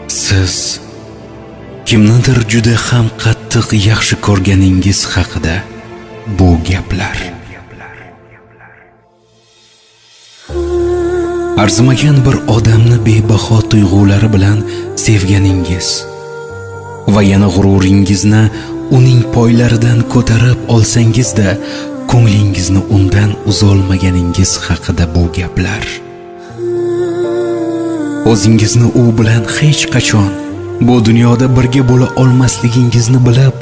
Siz kimnidir juda ham qattiq yaxshi ko'rganingiz haqida bu gaplar. Arzimagan bir odamni bebaho tuyg'ulari bilan sevganingiz va yana g'ururingizni uning poylaridan ko'tarib olsangiz-da, ko'nglingizni undan uzolmaganingiz haqida bu gaplar. O'zingizni u bilan hech qachon bu dunyoda birga bo'la olmasligingizni bilib,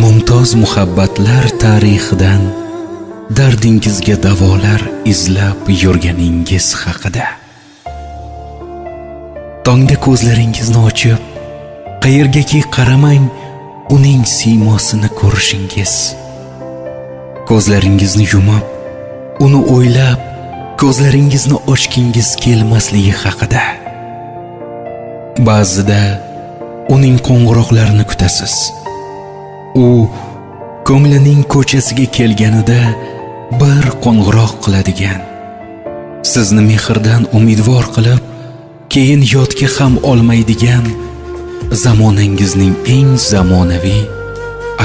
mumtoz muhabbatlar tarixidan dardingizga davolar izlab yurganingiz haqida. Tongda ko'zlaringizni ochib, qayergaki qaramang, uning siymosini ko'rishingiz. Ko'zlaringizni yumib, uni o'ylab, ko'zlaringizni ochgingiz kelmasligi haqida. Ba'zida uning qo'ng'iroqlarini kutasiz. U ko'nglining ko'chasiga kelganida bir qo'ng'iroq qiladigan, sizni mehrdan umidvor qilib, keyin yodga ham olmaydigan zamonangizning eng zamonaviy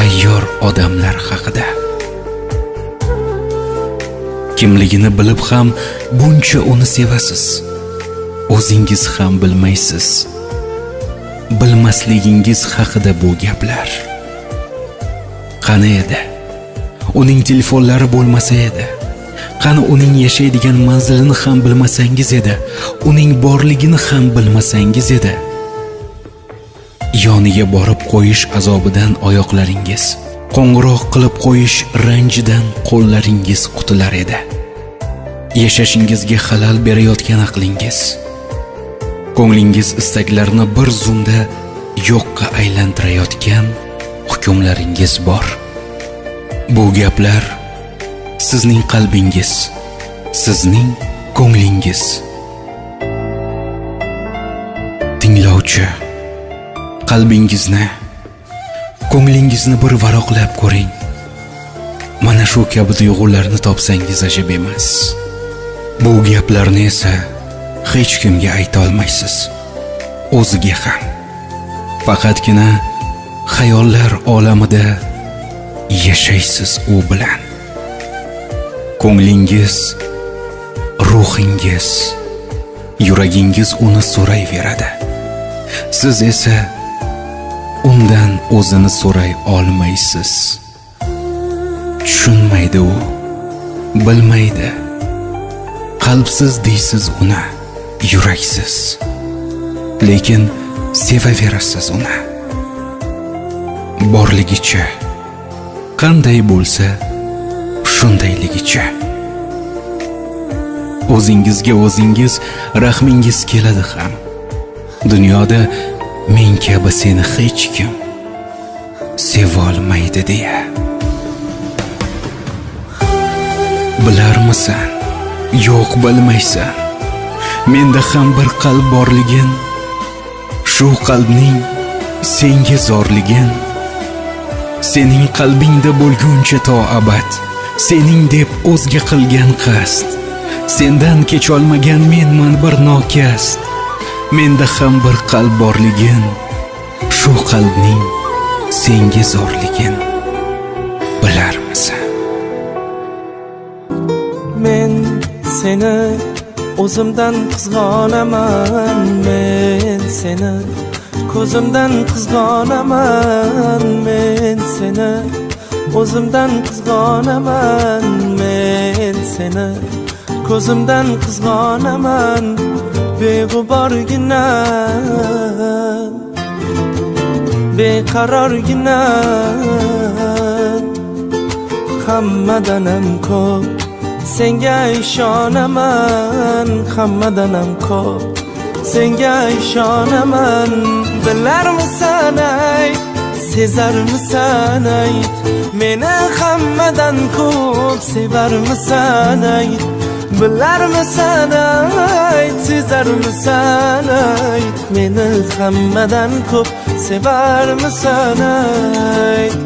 ayyor odamlar haqida. Kimligini bilib ham buncha uni sevasiz. O'zingiz ham bilmaysiz. Bilmasligingiz haqida bu gaplar. Qani edi? Uning telefonlari bo'lmasa edi. Qani uning yashaydigan manzilini ham bilmasangiz edi. Uning borligini ham bilmasangiz edi. Yoniga borib qo'yish azobidan oyoqlaringiz, qo'ng'iroq qilib qo'yish ranjidan qo'llaringiz qutular edi. Yashashingizga xalal berayotgan aqlingiz, ko'nglingiz istaklarini bir zumda yo'qqa aylantirayotgan hukmlaringiz bor. Bu gaplar sizning qalbingiz, sizning ko'nglingiz. Tinglovchi, qalbingizni, ko'nglingizni bir varoqlab ko'ring. Mana shu kabi tuyg'ularni topsangiz ajab emas. Bu gaplarni esa hech kimga ayta olmaysiz. O'ziga ham. Faqatgina xayollar olamida yashaysiz u bilan. Ko'nglingiz, ruhingiz, yuragingiz uni so'rayveradi. Siz esa undan o'zini so'ray olmaysiz. Tushunmaydi u, bilmaydi. Qalbsiz deysiz uni, yuraksiz. Lekin sevaverasiz uni. Borligicha, qanday bo'lsa, shundayligicha. O'zingizga o'zingiz rahmingiz keladi ham. Dunyoda men kabi seni hech kim sevolmaydi deya. Bilarmisan? Yo'q, bilmaysan. Menda ham bir qalb borligin, shu qalbning senga zorligin, sening qalbingda bo'lguncha to abad, sening deb o'zga qilgan qasd, sendan kecholmagan menman bir nokast. Menda ham bir qalb borligin, shu qalbning senga zorligin bilarmisan? Men seni o'zimdan qizg'onaman, men seni ko'zimdan qizg'onaman, men seni o'zimdan qizg'onaman, men seni ko'zimdan qizg'onaman, beg'uborgina, beqarorgina, hammadanam ko'p senga ishonaman, hammadanam ko'p senga ishonaman. Bilarmisan, ayt, sezarmisan, ayt, meni hammadan ko'p sevarmisan, ayt, bilarmisan, ayt, sezarmisan, ayt, meni hammadan ko'p sevarmisan, ayt.